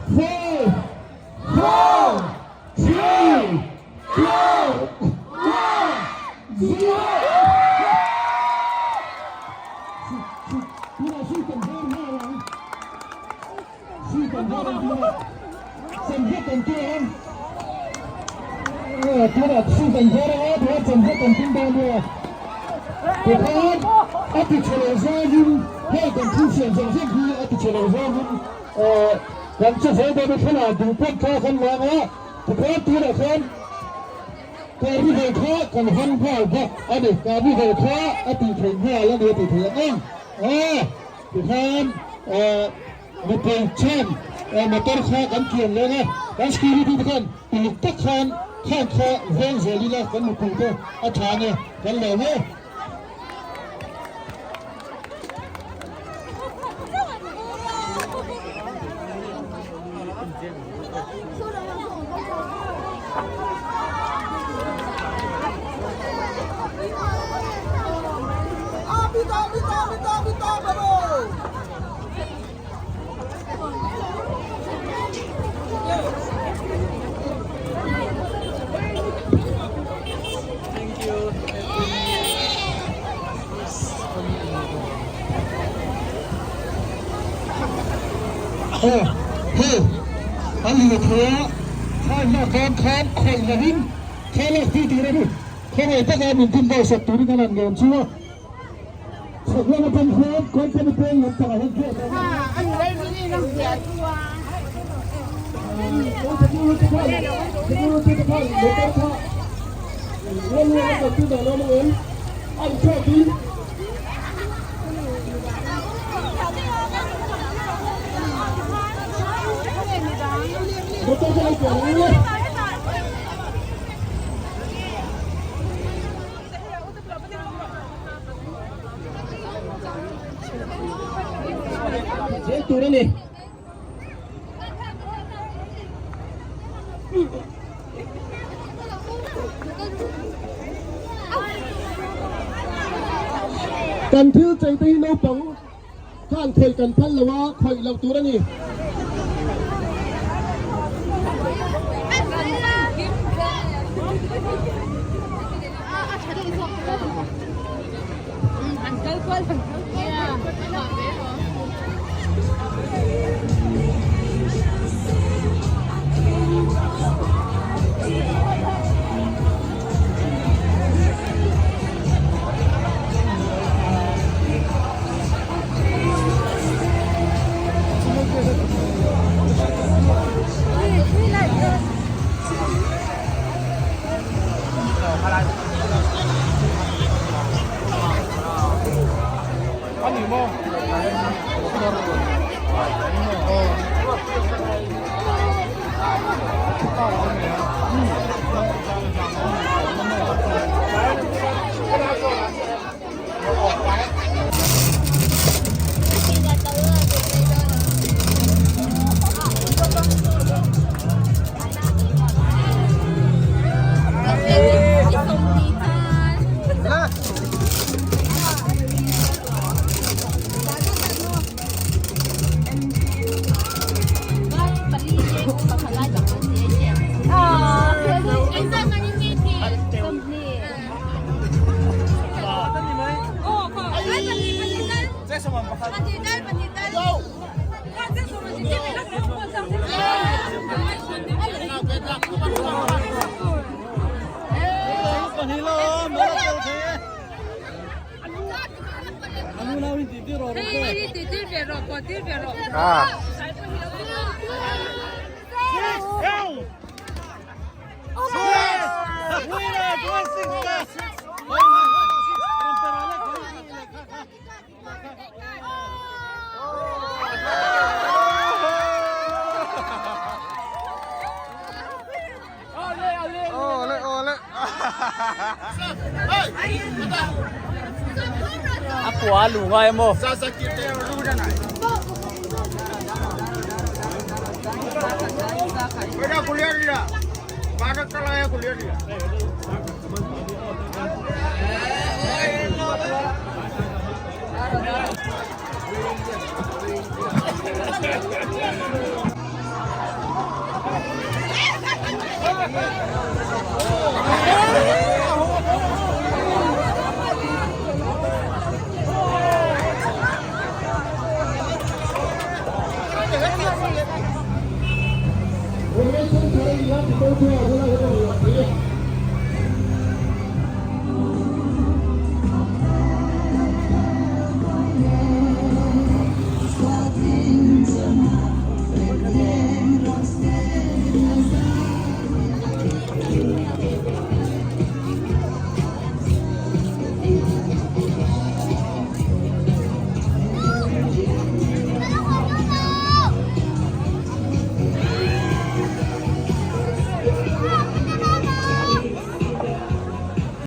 Five, four, three, two, one, zero. Tunah hri kan var nghal ang. Hri kan var ang tunah. Chanve kan tum ang. Tunah hri kan var ang a, tunah chanve kan tum dawn nia. Tikhan a ti chhe lo zawngin hei kan thil siam zawng zawng hi a ti chhe lo zawngin kan che zel dawn a thlalak duh pawh kha kan lang a, tikhan tunah khan carnival kha kan han nghal bawk a ni, carnival kha a tih theih nghal a ni a tih theih ang ang a, tikhan mipui chuan motor kha kan kian leng a, kan security te khan uluk tak khan khan kha veng zel ila kan mipui te a tha nge kan lawm e. Aw hei an leh thei a thlai hlak khan khan khawih lovin thla lak tir tur a ni khawngaih taka min din bo sak turin an han ngen chu a. Chhak lam atang hian company peng lam pangah hian gate a awm a. Security khan security te khan motor kha one way a kal tir dan a awm ang em? A inchhuak in. Motor kha lo pian ang e. Zel tur a ni. Kan thil chei te hi naupang khan khawih kan phal lo a, khawih loh tur a ni. A pua a luh ngai emaw?